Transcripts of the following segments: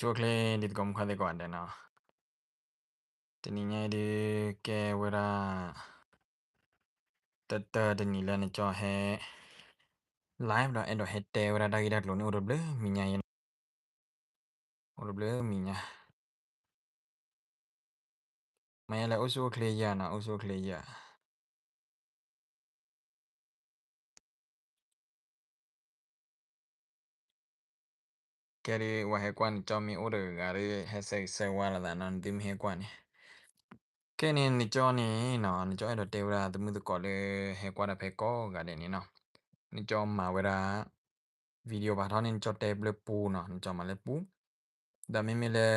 အိၣ်ဆူၣ်အိၣ်ချ့ တံၤသကိးမုၣ်ခွါသ့ၣ်ကိးဂၤဒဲးနီၤ, တနံၤညါအံၤဒုးကဲဝဲဒၣ် တၢတၢတနံၤလၢနကၠီဟဲ live ဒီးအဲၣ်ဒိးဟဲတဲဝဲဒၣ်တၢ်ဂ့ၢ်တၢ်ကျိၤန့ၣ် အိၣ်တဘျုးမံၤညါအံၤ, အိၣ်တဘျုးမံၤညါ, မ့ၢ်လဲၤအိၣ်ဆူၣ်အိၣ်ချ့ယၤနီၤ, အိၣ်ဆူၣ်အိၣ်ချ့ယၤ ကဲဒုး ဝဲဟဲကွၢ်နကၠီမ့ၢ်အိၣ်တဂၤဂၤဒီး ဟဲဆဲးဂံၢ်ဆဲးဝါလိာ်သးနီၤ, နသုမ့ၢ်ဟဲကွၢ်န့ၣ်, ခဲအံၤန့ၣ် နကၠီန့ၣ်နီၤ, နကၠီအဲၣ်ဒိးတဲဝဲဒၣ်သမုၣ်သကိးလၢဟဲကွၢ်တၢ်ဖဲကိးဂၤဒဲးန့ၣ်နီၤ, နကၠီမၤဝဲဒၣ် video ဖးထီန့ၣ် နကၠီတဲလၢပူနီၤ, နကၠီမၤလၢပူ, ဒီးမ့မ့ၢ်လၢ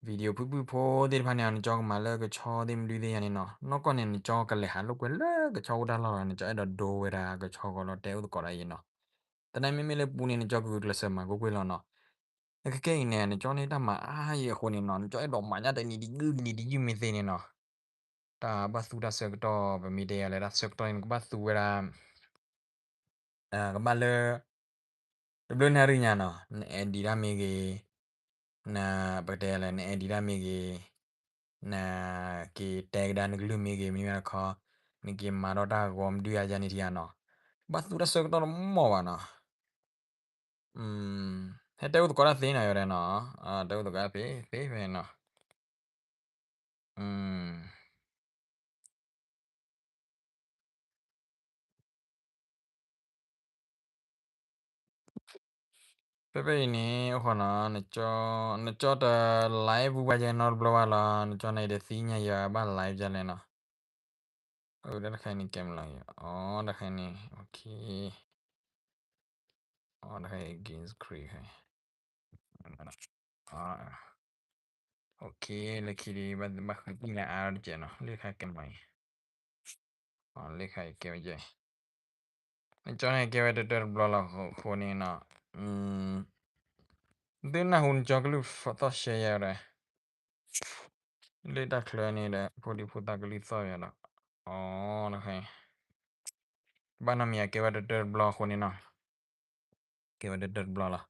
video ဖုၣ်ဖုၣ်ဖိသ့ၣ်တဖၣ်န့ၣ် နကၠီကမၤလၢကဆီသ့ၣ်မနုၤသ့ၣ်ညါန့ၣ်နီၤ, နီၢ်ကီၢ်န့ၣ် နကၠီကလဲၤဟးလိာ်ကွဲလၢကဆီအိၣ်တၢ်လီၢ်လီၤ, နကၠီအဲၣ်ဒိးဒိဝဲဒၣ်ကဆီဂီၤလီၤ တဲအိၣ်သကိးဒၣ်အံၤနီၤ, သနာ်မ့မ့ၢ်လၢပူန့ၣ် နကၠီကဂုာ်ကျဲးစၢးမၤကွ့ၢ်ကွ့ၢ်လီၤနီၤ, ခဲအံၤန့ၣ် နကၠီန့ၣ်တၢ်မၤအါယံၤအဃိန့ၣ်နီၤ, နကၠီအဲၣ်ဒိးမၤညါတနံၤတယုၢ်တနံၤတယုၢ်မ့ၢ်သ့န့ၣ်နီၤ, တၢ်ဘၣ်သူတၢ်ဆၢကတီၢ် ပမ့ၢ်တဲယၤလၢတၢ်ဆၢကတီၢ်န့ၣ် နကဘၣ်သူဝဲဒၣ် ကဘၣ်လၢ တဘျုးနၣ်ရံၣ်ညါနီၤ, န edit တၢ်မ့ၢ်ဂ့ၤ, န ပကတဲလဲၣ် န edit တၢ်မ့ၢ်ဂ့ၤ, နက့ၤတဲကဒါနကလုၢ်မ့ၢ်ဂ့ၤ မနုၤမ့ၢ်တခီ, နက့ၤမၤထီၣ်တၢ်ဂီၤမဒုယၤယၤန့ၣ်ထံဧါနီၤ, ဘၣ်သူတၢ်ဆၢကတီၢ်တမီၢ်ဘၣ်နီၤ, ဟဲတဲအိၣ်သကိးတၢ်သ့နီၤ ယတဲနီၤ, တဲအိၣ်သကိးတၢ်သ့သ့ဖဲနီၤ ဖဲဖဲအံၤန့ၣ် အိၣ်ဃီနီၤ, နကၠီတ live ပူၤဘၣ်ယဲနီတဘျီဘၣ်လီၤ, နကၠီန့ၣ်တသ့ၣ်ညါယၤဘၣ် live ယၤလဲၣ်နီၤ, အတၢ်တခါန့ၣ် camera အီၤ တခါန့ၣ် okay, အတခါ against screen ခါ okay, လၢခံဒုး ဘၣ်ဃုသ့ၣ်ညါအါတကဲးနီၤ, လၢခါ camera အံၤ လၢခါအံၤကဲဝဲယဲ, နကၠီန့ၣ်ကဲဝဲတတၢတဘျီလီၤအဃိန့ၣ်နီၤ, သုနၢ်ဟူနကၠီကလုၢ်သီၣ်ရှဲယဲဒီး, လၢတၢ်ချၢန့ၣ်ဒီး ဖိဒံဖိသၣ်ကလုၢ်သီၣ်ယဲဒီး, အီ ဘၣ်နီတမံၤ အကဲဝဲတတၢတဘျီအဃိန့ၣ်နီၤ, ကဲဝဲတတၢတဘျီလီၤ.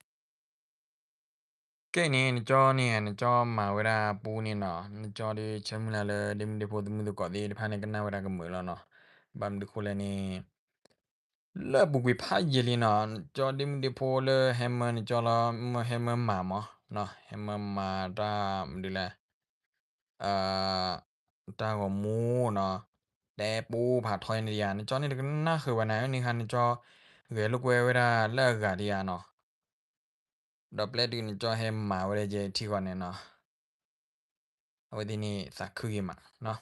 ကဲန့ၣ် နကၠီန့ၣ် နကၠီမၤဝဲဒၣ်ပူန့ၣ်နီၤ, နကၠီဒုးဆၢမုၢ်လၢ်လၢ ဒ့မုၣ်ဒ့ဖိသမုၣ်သကိးသ့ၣ်တဖၣ်န့ၣ် ကနၣ်ဝဲဒၣ်ကမုာ်လီၤနီၤ. ဘၣ်မနုၤဃိလဲၣ်န့ၣ် လၢအပူၤကွံာ်ဖးယံာ်လံနီၤ, နကၠီဒ့မုၣ်ဒ့ဖိလၢဟဲမၢနကၠီလီၤ, မၢဟဲမၢမၤမး, ဟဲမၢမၤတၢ်မနုၤလဲၣ် တၢ်ဂီၤမူနီၤ, တဲပူဖးထီန့ၣ်တယၤ, နကၠီန့ၣ်တကနၣ်ဃုာ်ဘၣ်နၤ, န့ၣ်ခါနကၠီ ဂဲၤလိာ်ကွဲဝဲဒၣ်လၢအဂၤတယၤနီၤ, ဒီးပျဲတုၤနကၠီဟဲမၤဝဲဒၣ်ယဲထံဃီန့ၣ်နီၤ, အဝဲသ့ၣ်န့ၣ်သးခုဂ့ၤမးနီၤ.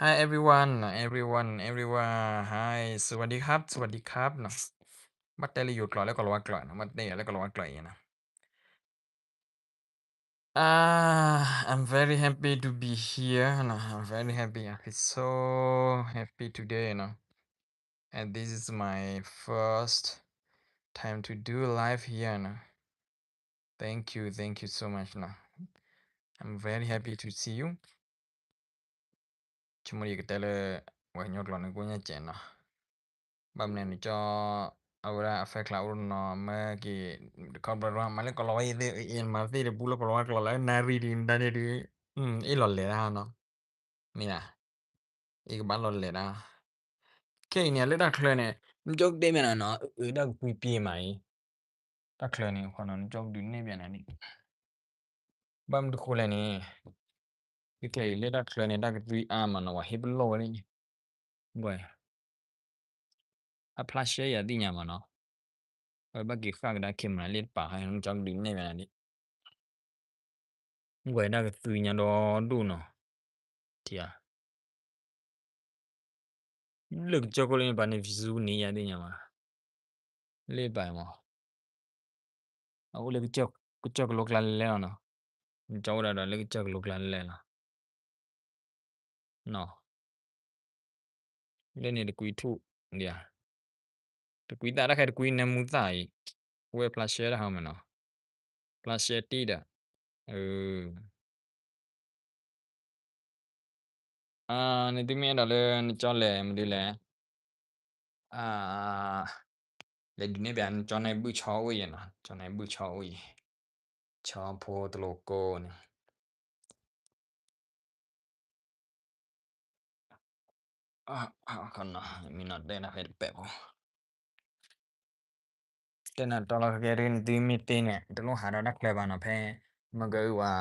Hi everyone, everyone, everyone, hi, สวัสดีครับ, สวัสดีครับ နီၤ, ဘၣ်တဲလၢယိၤကျိာ်လၢကလၤဝါကျိာ်နီၤ, ဘၣ်တဲယၤလၢကလၤဝါကျိာ်အံၤနီၤ. Ah, I'm very happy to be here. No, I'm very happy. I feel so happy today, you know. And this is my first time to do live here, no. Thank you, thank you so much, no. I'm very happy to see you. ဆိကမိၣ်ယကတဲလၢ ဝဲကညီကျိာ်န့ၣ် ကိၣ်ညါကဲးနီၤ. ဘၣ်မနုၤ နကၠီ အဝဲဒၣ်အ fan club အိၣ်နီၤ မၢက့ၤ တခီဘျီမၤလၢကလီၤဝါအံၤသ့ၣ် မၤသ့ၣ်တပူလၢကလီၤဝါကျိာ်လၢနၣ်ရံၣ်ဒ်နတၢ်န့ၣ်ဒုး အ့ၣ်လီၤလဲၤတၢ်နီၤ. မ့ၢ်ဧါ, အ့ၣ်ကဘၣ်လီၤလဲၤတၢ်. ခဲအံၤန့ၣ် လၢတၢ်ချၢန့ၣ် နကၠီကတဲမ့ၢ်နၤနီၤ အတၢ်ကပံပံမးအံၤ တၢ်ချၢန့ၣ် နကၠီကဒုးနဲၣ်ဘၣ်နၤန့ၣ် ဘၣ်မနုၤဃိလဲၣ်န့ၣ် ခဲအံၤလၢတၢ်ချၢန့ၣ် တၢ်ကသွံအါမးနီၤ ပှၤဟ့ၣ်ပလီၢ်ဝဲန့ၣ် ကွၢ် အဖျါရှဲယၤသ့ၣ်ညါမးနီၤ အဝဲဘၣ်က့ၤဃၣ်ကဒါ camera လၢတပာ်ခါ နကၠီကဒုးနဲၣ်ဘၣ်နၤဒ် ကွၢ်တၢ်ကသွံညါဒီဒိၣ်နီၤ ထံဧါ လၢကစၢၢ်ခိၣ်လၢနပာ်န့ၣ် view န့ၢ်ယၤသ့ၣ်ညါမး လၢပာ်မး အအိၣ်လၢကစၢၢ်ကလိကျါလဲၣ်လီၤနီၤ နကၠီအိၣ်ဒၣ်ဒီးလၢကစၢၢ်ကလိကျါလဲၣ်လီၤ နီၤ လၢန့ၣ်တကွံထူၣ်ဒံးဧါ တကွံသၣ်တၢ်ခဲတကွံနၢမူသၣ်အံၤ ဝဲဖျါရှဲတၢ်ဟီမးနီၤ ဖျါရှဲတ့ၢ်ဒီး နသုမ့ၢ်အဲၣ်ဒိးလၢနကၠီလဲၤမနုၤလဲၣ် လဲၤဒုးနဲၣ်ဘၣ်နကၠီန့ၣ်ဘုၣ်ဆီအိၣ်အံၤနီၤ ကၠီန့ၣ်ဘုၣ်ဆီအိၣ်အံၤ ဆီဖိတလိၣ်ကိးန့ၣ် မ့ၢ်နီၤတဲနၤဖဲတပဲာ်ဖိ တဲနၤတီလီၤကဲဒ်နသုမ့ၢ်သ့န့ၣ် တလိၣ်ဟးဒီးတၢ်ချၢဘၣ်နီၤ ဖဲ မ့ၢ်ကအုဝဲ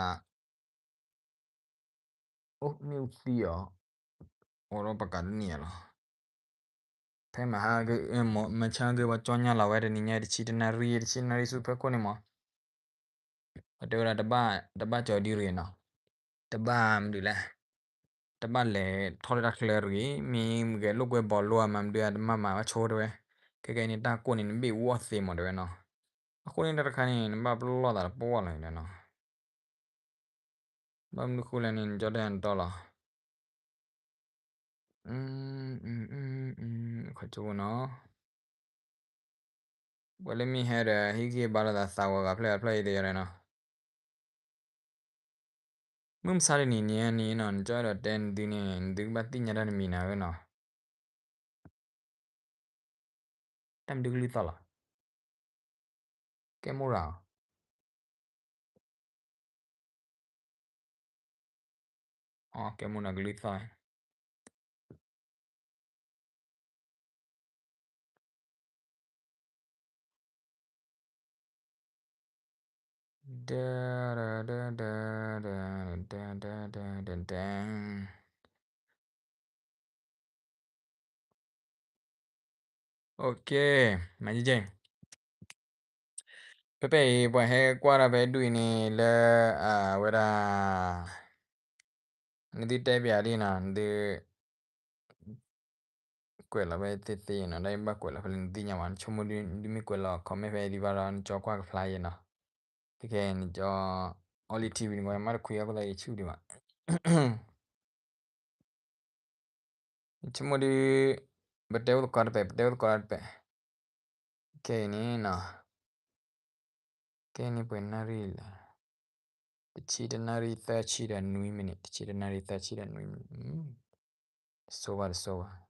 အိၣ်မ့ၣ်အူသံအီၤ အိၣ်ဒီးပကးတနံၣ်အလီၤ ဖဲမဟါ မဆါဂ့ၤဝဲကၠီညါလီၤဝဲတနံၤညါ တဆံတနၣ်ရံၣ် တဆံတနၣ်ရံၣ်ဆူဖဲခိၣ်န့ၣ်မး တဲဝဲဒၣ် တဘၣ်ကၠီဒ်ရံၣ်နီၤ တဘၣ်မနုၤလဲၣ် တဘၣ်လဲၤထီၣ်လၢတၢ်ချၢရံၣ် မ့ၢ်ဂဲၤလိာ်ကွဲဘီလိအမၤမနုၤ တမၤမၤဘၣ်ဆိတဝဲ ခဲကဲန့ၣ်တၢ်ကိၢ်န့ၣ် နဘ့ၣ်အူအီၣ်သ့မးတဲဝဲနီၤ အဃိန့ၣ်တၢ်တခါန့ၣ် နဘၣ်ပလီၢ်သးတပီၢ်လီၤနီၤ ဘၣ်မနုၤဃိလဲၣ်န့ၣ် နကၠီတဲနတီလီၤ ခီကၠိနီၤ ပှၤလၢမ့ၢ်ဟဲဒီး ဟံးက့ၤဘါလိာ်သးသးဝဲဂၤဖျၢၣ်ဖျၢၣ်အံၤတယီၤဒီးနီၤ မုၢ်မဆါတနံၤန့ၣ်န့ၣ်နီၤ နကၠီအဲၣ်ဒိးတဲနသုန့ၣ် နသုကဘၣ်သ့ၣ်ညါတၢ်တမံၤနၤဧၢနီၤ တၢ်မနုၤကလုၢ်သီၣ်လီၤ ကဲမိၢ်ရၤ အကဲမိၢ်ရၤ ကလုၢ်သီၣ် မၤကဲ ဖဲဖဲအံၤ ပှၤဟဲကွၢ်တၢ်ဖဲဒူၣ်အံၤန့ၣ်လၢ အဝဲဒၣ် နသုတဲပၠးဒ်နီၤ နသု ကွဲးလီၤဖဲသ့သ့နီၤ တၢ်အံၤဘၣ်ကွဲးလီၤဖဲလၢနသ့ၣ်ညါဘၣ် နဆိကမိၣ်ဒ်မ့ၢ်ကွဲးလီၤ comment ဖဲဒံးဘၣ်ဒီး နကၠီကွၢ်ကဖျါယဲနီၤ ခဲကဲနကၠီ အီလံထံဝံၤန့ၣ် မ့ၢ်တခွံအခိၣ်သးယဆူၣ်ဒံးဘၣ် နဆိကမိၣ်ဒ် ပတဲအိၣ်သကိးတပဲာ် ပတဲအိၣ်သကိးတပဲာ် ခဲအံၤန့ၣ်နီၤ ခဲအံၤန့ၣ်ပှဲၤနၣ်ရံၣ်လဲၣ် တဆံတနၣ်ရံၣ်သၢဆံဒီးနွံမံးနံး တဆံတနၣ်ရံၣ်သၢဆံဒီးနွံမံးနံး တဆိဘၣ်တဆိဘၣ်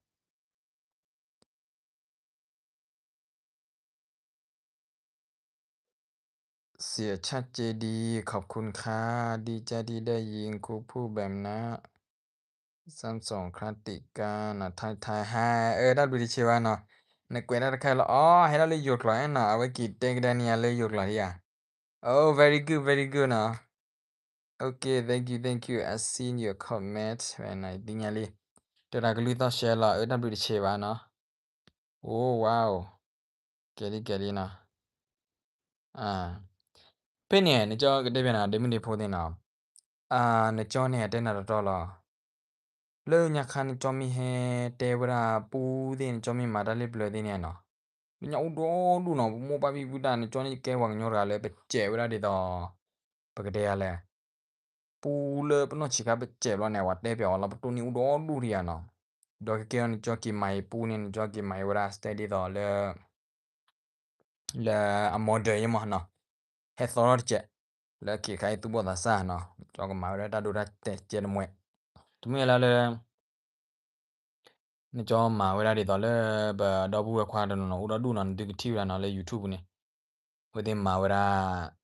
เสียชัดเจนดี ขอบคุณค่ะ ดีใจที่ได้ยินครูพูดแบบนั้น สามสองครั้งติดกันนะ ไทยไทย ฮะ เออ တၢ်ဘျုးတဆံးဘၣ်နီၤ နကွဲးတၢ်တခါလီၤ အိ ဟဲဒၣ်လၢယိၤကျိာ်နီၤ အဝဲက့ၤတဲကဒါန့ၢ်ယၤလၢယိၤကျိာ်ဒံးဧါ Oh, very good, very good နီၤ Okay, thank you, thank you. I seen your comment. ဝဲနီၤ ယသ့ၣ်ညါလံ တဲဒၣ်ကလုၢ်သီၣ်ရှဲလီၤ အၢ တၢ်ဘျုးတဆံးဘၣ်နီၤ အိ ဝါအိ ကဲလံ ကဲလံနီၤ ဖဲန့ၣ် နကၠီကတဲဘၣ်နၤ ဒ့မုၣ်ဒ့ဖိသ့ၣ်နီၤ နကၠီန့ၣ် အတဲနၤတတီလီၤ လၢညါခါနကၠီမ့ၢ်ဟဲတဲဝဲဒၣ်ပူသ့ၣ် နကၠီမ့ၢ်မၤတၢ်လၢပျၢၤသ့ၣ်န့ၣ်နီၤ လၢညါအိၣ်ဒီဒူၣ်နီၤ ပမိၢ်ပၢ်ဖံဖုတၢ် နကၠီန့ၣ်ကဲပှၤကညီတဂၤလၢပစဲးဝဲဒၣ်ဒ်သိး ပကတဲယၤလဲၣ် ပူလၢပနီၢ်ဆံးခါပစဲးဘျီန့ၣ် ပှၤတဲပၠးအီၤလီၤ ပတိၢ်န့ၢ်အိၣ်ဒီဒူၣ်ဒံးဧါနီၤ ဒီးကကဲအီၤ နကၠီက့ၤမၤအံၤပူန့ၣ် နကၠီက့ၤမၤအံၤဝဲဒၣ် စတဲဒ်သိးလၢ လၢအ model ယဲမးနီၤ ဟဲသီထီၣ်တစဲး လၢက့ၤခါအံၤသူၣ်ဘီၣ်သးစၢ်နီၤ ကၠီကမၤဝဲဒၣ်တၢ်ဒိတၢ်တဲာ်ကဲတမှဲ တမ့ၢ်လၢလၢ နကၠီမၤဝဲဒၣ်ဒ်သိးလၢ ပဒီပုၢ်ဝဲၢ်ခွါတနီၤနီၤ အိၣ်ဒီဒူၣ်နီၤ နသုကထံၣ်ဝဲဒၣ်နီၤ လၢ YouTube န့ၣ် အဝဲသ့ၣ်မၤဝဲဒၣ်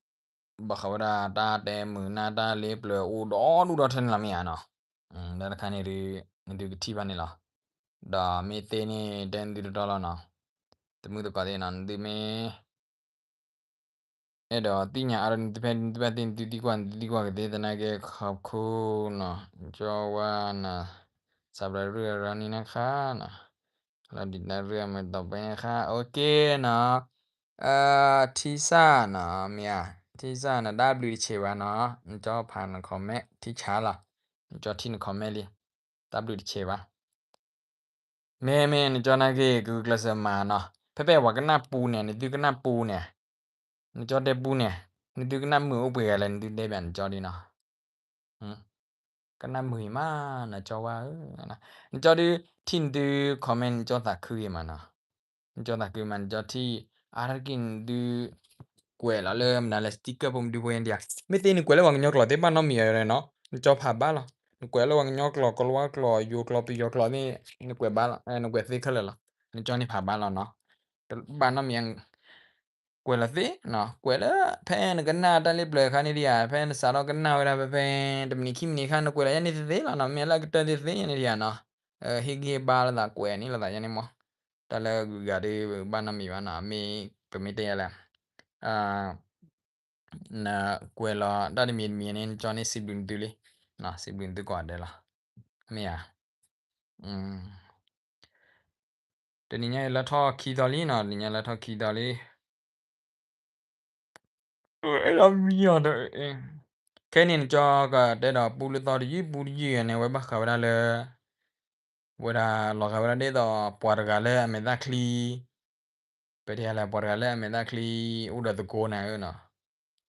ဘၣ်ဃးဝဲဒၣ်တၢ်တဲမုာ်နၢ်တၢ်လ့ပျၢၤအိၣ်ဒီဒူၣ်ဒီထၢန့ၣ်လီၤမ့ၢ်ဧါနီၤ လၢတခါန့ၣ်ဒုး နသုကထံၣ်ဘၣ်န့ၣ်လီၤ ဒီးမ့ၢ်သ့န့ၣ် တဲနသုတတီလီၤနီၤ တမုၢ်တကိးသ့ၣ်နီၤ နသုမ့ၢ် အဲၣ်ဒိးသ့ၣ်ညါအါထီၣ် နသုဖဲနသုဘၣ်သ့ၣ် နသုသံကွၢ် နသုသံကွၢ်ကသ့သနာ်က့ ခီၣ်ခိၣ်နီၤ ကၠီဝါနီၤ စးဘျးရူၢ်အရၤနံၤနခါနီၤ လီၤဒံးတၢ်ရူၢ်အမ့ၢ်တီၤပဲန့ၣ်ခါ okay နီၤ ထံစၢ်နီၤ မ့ၢ်ဧါ ထံစၢ်နီၤ တၢ်ဘျုးတဆံးဘၣ်နီၤ နကၠီဖးန comment ထံဆါလီၤ နကၠီထံၣ်န comment လံ တၢ်ဘျုးတဆံးဘၣ် မ့မ့ၢ်နကၠီနာ်က့ ကဂုာ်ကျဲးစၢးမၤနီၤ ဖဲဖဲပှၤကနၣ်ပူန့ၣ် နသုကနၣ်ပူန့ၣ် နကၠီတဲပူန့ၣ် နသုကနၣ်မုာ်အိၣ်ပှဲၤဂၤလဲၣ် နသုတဲဘၣ်နကၠီဒ်နီၤ ကနၣ်မုာ်အံၤမး နကၠီဝါဧၢ နကၠီဒုး ထံၣ်နသု comment နကၠီသးခုအံၤမးနီၤ နကၠီသးခုမး နကၠီထံၣ် အါတက့ၢ်နသု ကွဲးလီၤလၢမနုၤလဲၣ် sticker ဖိမဒုဖိယဲဒံးဧါ မ့ၢ်သ့နကွဲးလၢပှၤကညီကျိာ်သ့ၣ်ဘၣ်နီတမံၤအံၤနီၤ နကၠီဖးဘၣ်လီၤ နကွဲးလၢပှၤကညီကျိာ် ကလၤဝါကျိာ် ယိၤကျိာ် ပယီၤကျိာ်သ့ၣ် နကွဲးဘၣ်လီၤ နကွဲးသ့ခဲလၢာ်လီၤ နကၠီန့ၣ်ဖးဘၣ်လီၤနီၤ တဘၣ်နီတမံၤ ကွဲးလီၤသ့နီၤ, ကွဲးလၢ ဖဲနကနၣ်တၢ်လၢပျၢၤအခါန့ၣ်ဒံးဧါ, ဖဲနစးထီၣ်ကနၣ်ဝဲဒၣ်ဖဲဖဲ တမံးနံးခံမံးနံးအခါ နကွဲးလီၤယဲန့ၣ်သ့သ့လီၤနီၤ, မ့ၢ်လၢအကတၢၢ်သ့သ့န့ၣ်ဒံးဧါနီၤ, ဟ့ၣ်ဂံၢ်ဟ့ၣ်ဘါလိာ်သး ကွဲးန့ၢ်လိာ်သးယဲန့ၣ်မး, တၢ်လၢအဂုၤအဂၤဒီး ဘၣ်နီတမံၤဘၣ်နီၤ, မ့ၢ်ပမ့ၢ်တဲယဲလဲၣ် နကွဲးလီၤတၢ်တမံၤတမံၤန့ၣ် နကၠီန့ၣ် စံးဘျုးနသုလံ, စံးဘျုးနသုကိးဂၤဒဲးလီၤ, မ့ၢ်ဧါ, တနံၤညါအံၤလၢထီၣ်ခံသီလံနီၤ, တနံၤညါလၢထီၣ်ခံသီလံ, အဲၣ်ဒိးမံအီၤဒီး, ခဲန့ၣ်နကၠီကတဲဒီးပူလၢသီတယုၢ်ပူတယုၢ်န့ၣ် အဝဲဘၣ်ဃးဝဲဒၣ်လၢ ဝဲဒၣ်လီၤဂာ်ဝဲဒၣ်ဒ်သိးပှၤတဂၤလၢအမဲာ်သၣ်ချံ ပတဲလဲၣ် ပှၤတဂၤလၢအမဲာ်သၣ်ချံ အိၣ်ဒီးသကိးနၤဧၢနီၤ,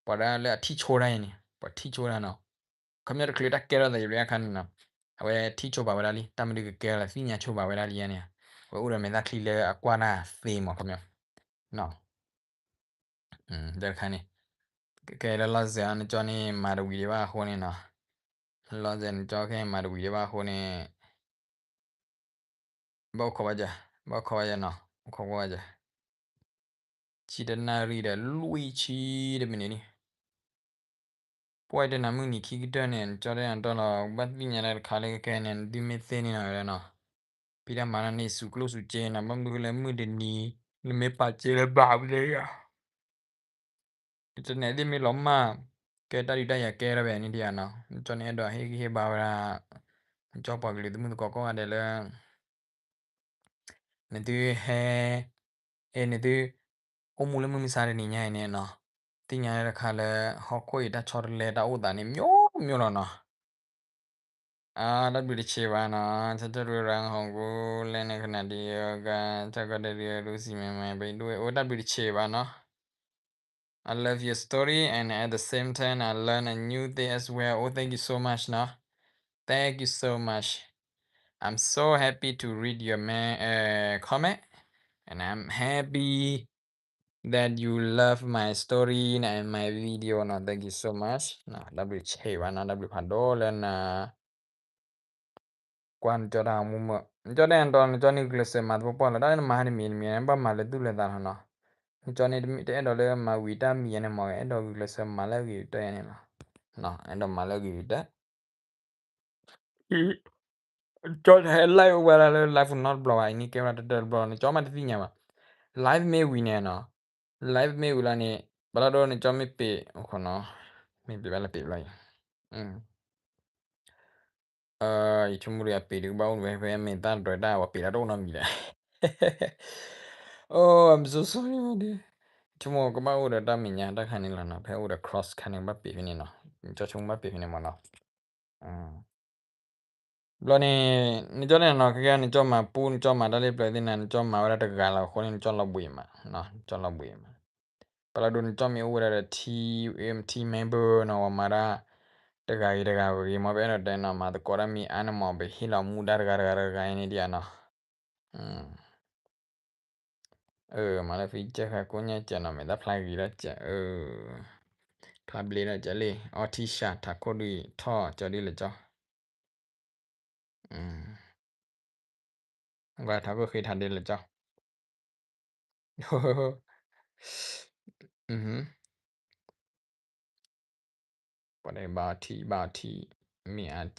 ပှၤတဂၤလၢအထံၣ်ဆိတၢ်အံၤန့ၣ် ပှၤထံၣ်ဆိတၢ်နီၤ, ခီပညီတချုးတၢ်ကဲထီၣ်သးယံၤအခါန့ၣ်နီၤ, အဝဲထံၣ်ဆိဘၣ်ဝဲဒၣ်လံ တၢ်မနုၤကကဲထီၣ်သးသ့ၣ်ညါဆိဘၣ်ဝဲဒၣ်လံန့ၣ်, အဝဲအိၣ်ဒီးမဲာ်သၣ်ချံလၢအကွၢ်တၢ်သ့မး ခီပညီ တခါန့ၣ်, ကဲလၢလီၤစဲၤနကၠီန့ၣ် မၤတဝံၤဒံးဘၣ်အဃိန့ၣ်နီၤ, လီၤစဲၤနကၠီခဲမၤတဝံၤဒံးဘၣ်အဃိန့ၣ် ဘၣ်အိၣ်ခိးဘၣ်ယၤ, ဘၣ်အိၣ်ခိးဘၣ်ယၤနီၤ, အိၣ်ခိးဘၣ်ယၤ, ဆံတနၣ်ရံၣ်ဒီးလွံၢ်ဆံတမံးနံးန့ၣ်, ပှၤတနၤမုၢ်နံၤခံကတၢၢ်န့ၣ် နကၠီတဲအတီၢ်လီၤ ဘၣ်သ့ၣ်ညါလၢတခါလၢကကဲန့ၣ် နသုမ့ၢ်သ့န့ၣ်နီၤဝဲဒၣ်နီၤ, ဖံးတၢ်မၤတၢ်န့ၣ် စူးကျိၣ်စူးစ့နီၤ, ဘၣ်မနုၤဃိလၢမုၢ်တနံၤ နမ့ၢ်ပာ်စ့လၢဘၣ်ပလဲယၤ internet သ့ၣ်မ့ၢ်လီၤမၢ်, ကဲတၢ်ဒုးတၢ်ယၤကဲထီၣ်ဝဲန့ၣ်ဒံးဧါနီၤ, နကၠီန့ၣ်အဲၣ်ဒိးဟ့ၣ်ဂံၢ်ဟ့ၣ်ဘါဝဲဒၣ် နကၠီပှၤကလုာ်သုးမုၢ်သကိးကိးဂၤဒဲးလၢ နသုဟဲ, အဲ နသု အိၣ်မူလၢမုၢ်မဆါတနံၤညါအံၤန့ၣ်နီၤ, သ့ၣ်ညါလၢတခါလၢ ဟီၣ်ခိၣ်အံၤတၢ်ဆီတလဲတၢ်အိၣ်သးန့ၣ် မျိုးမျိုးလီၤနီၤ အါ တၢ်ဘျုးတဆံးဘၣ်နီၤ, ဆၢထၢၣ်ဒုရၣ်ဟီၣ်ကူ လဲၣ်နကနၣ်ဒံးအဂၤ ဆၢကတီၢ်ဒုရၣ်ဒုစံးမဲမဲ ပဒိၣ်အိၣ် တၢ်ဘျုးတဆံးဘၣ်နီၤ. I love your story and at the same time I learn a new thing as well. Oh, thank you so much နီၤ. Thank you so much. I'm so happy to read your ma- uh, comment and I'm happy that you love my story and my video နီၤ. Thank you so much နီၤ. တၢ်ဘျုးဆံးဘၣ်နီၤ, တၢ်ဘျုးဖးဒိၣ်လၢန ကွၢ်နကၠီတၢ်မူမၢ, နကၠီတအဲၣ်ဒိး နကၠီန့ၣ်ဂုာ်ကျဲးစၢးမၤသပှၢ်ပှၢ်လီၤ, တၢ်နမၤတမံၤတမံၤန့ၣ် ဘၣ်မၤလၢသူၣ်လၢသးလီၤနီၤ. နကၠီန့ၣ်တအဲၣ်ဒိးလၢမၤဝံၤတၢ်မံၤယဲန့ၣ်မး, အဲၣ်ဒိးဂုာ်ကျဲးစၢးမၤလၢအဂ့ၤကတၢၢ်ယဲန့ၣ်လီၤ. အဲၣ်ဒိးမၤလၢအဂ့ၤကတၢၢ် ကၠီတဟဲ live အိၣ်ဝဲဒၣ်လၢ live နီတဘျီဘၣ်, အံၤန့ၣ်ကဲဝဲဒၣ်တတၢၢ်တဘျီ, နကၠီမးတသ့ၣ်ညါဘၣ်. Live မ့ၢ်ဝံၤန့ၣ်နီၤ, live မ့ၢ်ဝံၤလီၤန့ၣ် ပလီၢ်ဒိၣ်နကၠီမ့ၢ်ပ့ၤ အိၣ်ခိးနီၤ, မ့ၢ်ပ့ၤဘၣ်လၢပ့ၤဘျီအံၤ ယဆိကမိၣ်ဒီးအပ့ၤဒုးကဘၣ်အိၣ်ဝဲဖဲမဲာ်သၣ်တဒွဲတၢ် ပှၤပ့ၤတၢ်တအိၣ်နီတမံၤလဲၣ်. Oh, I'm so sorry ယဆိကမိၣ်ကဘၣ်အိၣ်ဒီးတၢ်မဲာ်ညါတၢ်ခါန့ၣ်လီၤနီၤ, ဖဲအိၣ်ဒီး cross ခါန့ၣ် ကဘၣ်ပ့ၤဖဲန့ၣ်နီၤ, နကၠီဆိကမိၣ်ဘၣ်ပ့ၤဖဲန့ၣ်မးနီၤ. ဘျီန့ၣ် နကၠီန့ၣ်နီၤ ခဲကဲ နကၠီမၤပူ နကၠီမၤတၢ်လၢပျၢၤသ့ၣ်န့ၣ် နကၠီမၤဝဲဒၣ်တဂၤလီၤအဃိန့ၣ် နကၠီလီၤဘှံးမး, နကၠီလီၤဘှံးမး. ပလီၢ်ဒိၣ်နကၠီမ့ၢ်အိၣ်ဝဲဒၣ်ဒီး T M T member နီၤ, ပှၤမၤတၢ် တဂၤဂ့ၤတဂၤဂ့ၤမး ပအဲၣ်ဒိးတဲနီၤ, မၤသကိးတၢ်မ့ၢ်အါန့ၣ်မး ပဟ့ၣ်လီၤမူဒါတဂၤတဂၤတဂၤအံၤန့ၣ်ဒံးဧါနီၤ. မၤလၢ feature ဃဲကိညါကဲနီၤ, မဲာ်သၣ်ဖျါဂ့ၤဒီးကဲ, ဖျါဘျ့ဒီးကဲလံ, အီထံၣ်ရှၣ် ထးခိၣ်ဒုးထီၣ်ကၠီဒ်လဲၣ်ကၠီ, ထးခိၣ်ဃ့ထးဒ်လဲၣ်ကၠီ. ပှၤန့ၣ် ဘၣ်ထံၣ်ဘၣ်ထံၣ် မ့ၢ်အါ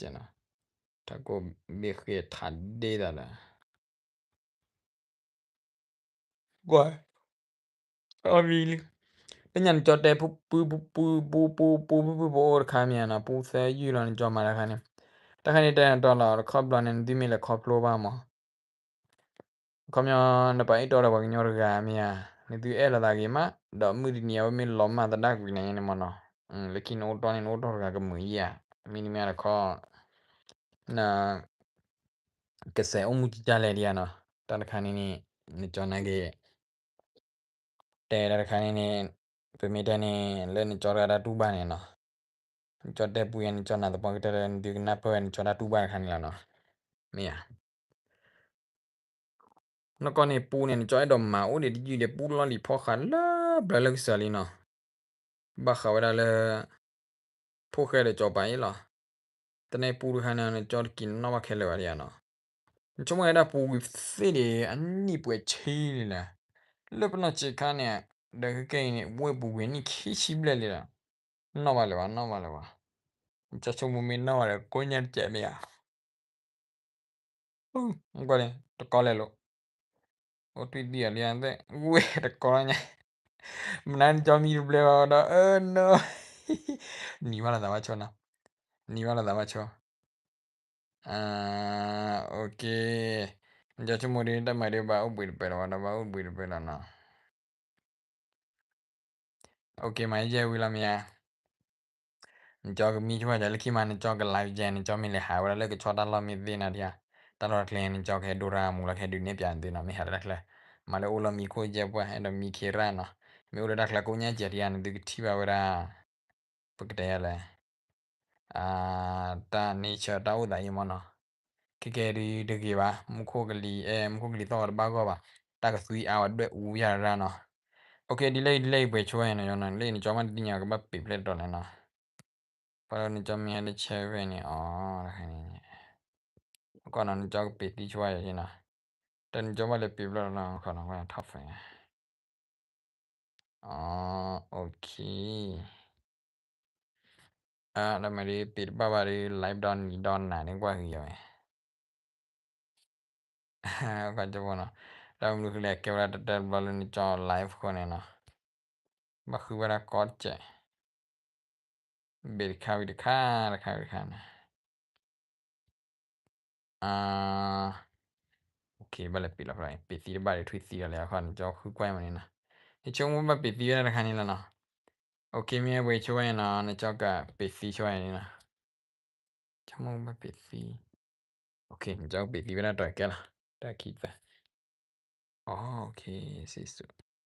ကဲနီၤ, ထးခိၣ်ဘ့ၣ်ဃ့ထးဒ့သးဒီး ကွၢ်, အီၣ်မံၤလံ, လၢညါနကၠီတဲပူပူပူပူပူပူပူပူပူပူပူအိၣ်တခါမ့ၢ်ဧါနီၤ, ပူသၢယုၢ်လီၤနကၠီမၤတၢ်ခါန့ၣ်, တၢ်ခါန့ၣ်တဲတီလီၤ တခီဘျီန့ၣ် နသုမ့ၢ်လဲၤခီဖျိဘၣ်မး ခီပညီ နပာ်အဲၣ်တီဒီးပှၤကညီတဂၤမ့ၢ်ဧါ, နသုအဲၣ်လိာ်သးဂ့ၤမး, ဒီးမုၢ်တနံၤအဝဲမ့ၢ်လီၤမၢ်သဒၣ်ကွံာ်နၤန့ၣ်မးနီၤ, လၢခံနအိၣ်တီၢ်န့ၣ် နအိၣ်တီၢ်တဂၤကမုာ်ယၤ, မ့တမ့ၢ်တခီ န ကစဲးအိၣ်မူကကၢ်လဲၣ်ဒံးဧါနီၤ, တၢ်တခါန့ၣ်န့ၣ် နကၠီနာ်က့ၤ တဲတၢ်တခါန့ၣ်န့ၣ် ပမ့ၢ်တဲန့ၣ် လၢနကၠီတဂၤတၢ်တူၢ်ဘၣ်န့ၣ်နီၤ, နကၠီတဲပူယဲ နကၠီနၢ်သပှၢ်ကတၢၢ်လၢနသုကနၢ်ပၢၢ်ဝဲနကၠီတၢ်တူၢ်ဘၣ်တခါန့ၣ်လီၤနီၤ, မ့ၢ်ဧါ. နီၢ်ကီၢ်န့ၣ်ပူန့ၣ် နကၠီအဲၣ်ဒိးမၤအိၣ်ဒံးတယုၢ်ဒီး ပူလီၢ်လံၤဖီၣ်ဃာ်လၢဘျၢလၢကစၢၤလံနီၤ, ဘၣ်ဃးဝဲဒၣ်လၢ ဖိၣ်ဃဲဒီးကၠီၤပၤအံၤလီၤ. တနံၤပူတခါန့ၣ် နကၠီတက့ၤနီၣ်ဘၣ်ခဲလၢာ်ဘၣ်ဒံးဧါနီၤ. နဆိကမိၣ်ဝဲဒၣ်ပူဝံၤသ့ၣ်ဒံး အနံၣ်ပှဲၤဆံလံလဲၣ်. လၢပနီၢ်ဆံးခါန့ၣ် ဒီးခဲကဲအံၤန့ၣ် ဝဲၢ်ပူၤကွံာ်နံၣ်ခံဆံဘျဲၣ်လံဒီး, နီၣ်ဘၣ်လၢၤဘၣ် နီၣ်ဘၣ်လၢၤဘၣ်, နကၠီဆိကမိၣ်မ့ၢ်နီၣ်ဘၣ်ဒီး ကိးညါတစဲးမ့ၢ်ဧါ. ကွၢ်လံ တကီလဲၤလိာ်, အိၣ်တွံၢ်ဒံၣ်အီၤလံသ့ၣ် ဝဲၢ်တကီညါ, မနုၤနကၠီမံတဘျဲၣ်ဘၣ်ဒီး အၢ နီၣ်, နံၤဘၣ်လိာ်သးဘၣ်ဆိနီၤ, နံၤဘၣ်လိာ်သးဘၣ်ဆိ OK, နကၠီဆိကမိၣ်ဒီး တၢ်မၤဒီးဘၣ်အိၣ်ဘှံးတပၢၢ်လီၤဘၣ်ဒီး ဘၣ်အိၣ်ဘှံးတပၢၢ်လီၤနီၤ. OK မၤယဲၢ်ဝံၤလီၤမ့ၢ်ဧါ. နကၠီကမံဆိဝဲဒၣ်လၢခံမး နကၠီက live ယဲ နကၠီမ့ၢ်လဲၤဟးဝဲဒၣ်လၢကဆီတၢ်လီၢ်မ့ၢ်သ့ၣ်နၤဒံးဧါ, တၢ်လီၢ်တချ့ နကၠီကဟဲဒိရၣ်မူလီၤ ကဟဲဒုးနဲၣ်ပၠးနသုနီၤ, မ့ၢ်ဟးလၢတၢ်ချ့, မၤလၢအိၣ်လီၤမံခိၣ်ယဲၢ်ပှၢ် အဲၣ်ဒိးမံခ့ရၣ်နီၤ, မ့ၢ်အိၣ်လၢတၢ်ချ့ကိးညါကဲးဒံးဧါ နသုကထံၣ်ဘၣ်ဝဲဒၣ် ပကတဲယၤလဲၣ်, တၢ် nature တၢ်အိၣ်သးအံၤမ့ၢ်နီၤ, ခဲကဲဒုးတဂ့ၤဘၣ် မူခိၣ်ကလံၤ အဲ မူခိၣ်ကလံၤသီၣ်ဂီၤတဘၣ်ဂီၢ်ဘၣ်, တၢ်ကသွံအါဝဲဒွဲၣ်အူယၤရၣ်နီၤ. OK ဒ်လဲၣ်ဒ်လဲၣ်အံၤပှဲၤဆိဝဲနီၤ, လၢနကၠီမ့ၢ်တသ့ၣ်ညါကဘၣ်ပ့ၤဖျဲၣ်တတီၤလဲၣ်နီၤ, ဖဲလၢနကၠီမ့ၢ်ဟဲလၢ chat ဖဲန့ၣ် အီၤ တခါန့ၣ်, အကီၢ်နီၤ နကၠီကပ့ၤသံဆိဝဲယဲနီၤ, တၢ်နကၠီဘၣ်လဲၤပ့ၤဖျဲၣ်လီၤနီၤ ခီနီၤ top ဖဲ OK, အါ ဒီးမ့ၢ်ဒ်ပ့ၤတဘၣ်ဘၣ်ဒီး live ဒီနံၤဒီနၤန့ၣ်ကွၢ်ဂ့ၤယီၤဝဲ, ကၠီဖိနီၤ, တၢ်မနုၤဃိလဲၣ် ကဲဝဲဒၣ်တတၢၢ်တဘျီလၢနကၠီ live ဃိန့ၣ်နီၤ, ဘၣ်ဃုဝဲဒၣ်ကီးစဲး, ဘ့ၣ်တခါဝံၤတခါ တခါဝံၤတခါန့ၣ် OK ဘၣ်လဲၤပ့ၤလီၤဖဲ ပ့ၤသံတဘၣ်ဒီးထွံၣ်သံဒီးလဲၤအခီ နကၠီဃုကွၢ်မးန့ၣ်နီၤ, နဆိကမိၣ်ဘၣ်ပ့ၤသံဝဲဒၣ်တခါန့ၣ်လီၤနီၤ. OK မ့ၢ်ဝဲဆိဝဲနီၤ နကၠီကပ့ၤသံဆိဝဲန့ၣ်နီၤ, ဆိကမိၣ်ဘၣ်ပ့ၤသံ, OK နကၠီကပ့ၤသံဝဲဒၣ်တီၤကဲလီၤ, တၢ်ခံသၢ, OK စံးဆူ